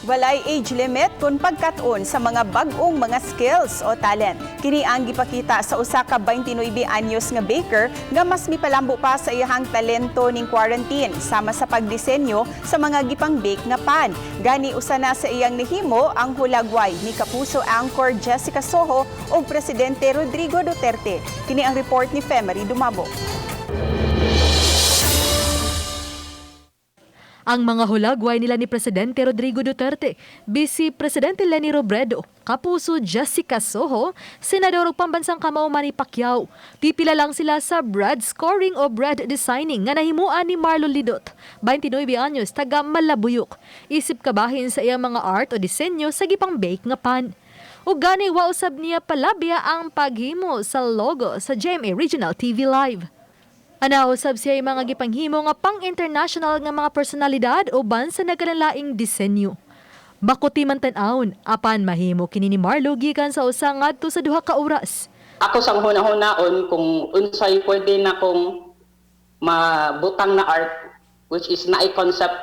Walay age limit kung pagkat-on sa mga bag-ong mga skills o talent. Kini ang gipakita sa usa ka 29 anyos nga baker nga mas mipalambo pa sa iyahang talento ning quarantine sama sa pagdisenyo sa mga gipang-bake nga pan. Gani usa na sa iyang nihimo ang hulagway ni Kapuso anchor Jessica Soho ug Presidente Rodrigo Duterte. Kini ang report ni Femery Dumabo. Ang mga hulagway nila ni Presidente Rodrigo Duterte, Vice Presidente Leni Robredo, Kapuso Jessica Soho, Senador ug Pambansang Kamao Manny Pacquiao. Pipila lang sila sa bread scoring o bread designing nga nahimuan ni Marlo Lidot, 29 anyos, taga Malabuyok. Isip kabahin sa iyang mga art o disenyo sa gipang bake nga pan. Ug gani wa usab niya palabya ang paghimo sa logo sa GMA Regional TV Live. Ana usab siya yung mga gipanghimo nga pang-international nga mga personalidad uban sa nagkalalaing disenyo. Makuti man tan-awon, apan mahimo kini ni Marlo gikan sa usa ngadto sa 2 ka oras. Ako sang hunahunahon kung unsay pwede na kong mabutang na art, which is naay concept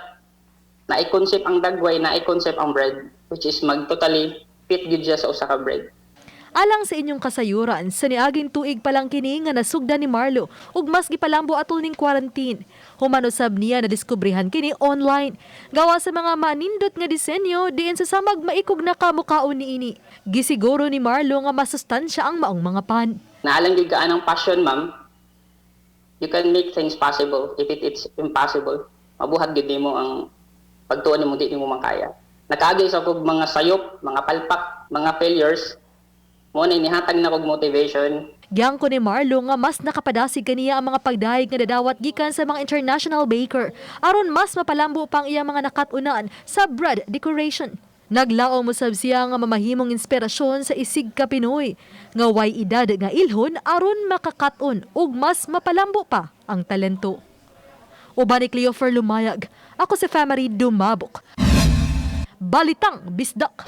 ang dagway, naay concept ang bread, which is mag totally fit gyud siya sa usa ka bread. Alang sa inyong kasayuran, sa niaging tuig pa lang kini nga nasugdan ni Marlo ug mas gipalambo atol ning quarantine. Human usab niya na diskubrihan kini online. Gawa sa mga manindot nga disenyo diin sa samag maikog na kamukaon niini. Gisiguro ni Marlo nga masustansya ang maong mga pan. Naa lang gyud ka anang passion, ma'am, you can make things possible if it's impossible. Mabuhat gyud nimo ang pagtuon nimo di nimo makaya. Nakaagi sa kog mga sayop, mga palpak, mga failures, mo na nihatag na kog motivation. Giyangko ni Marlo nga mas nakapadasig kaniya ang mga pagdayeg nga nadawat gikan sa mga international baker aron mas mapalambo pang iyang mga nakat-unan sa bread decoration. Naglaom usab siya nga mamahimong inspirasyon sa isig ka Pinoy nga way edad nga ilhon aron makakat-on ug mas mapalambo pa ang talento. Uban ni Cleofer Lumayag, ako si Family Dumabok. Balitang Bisdak.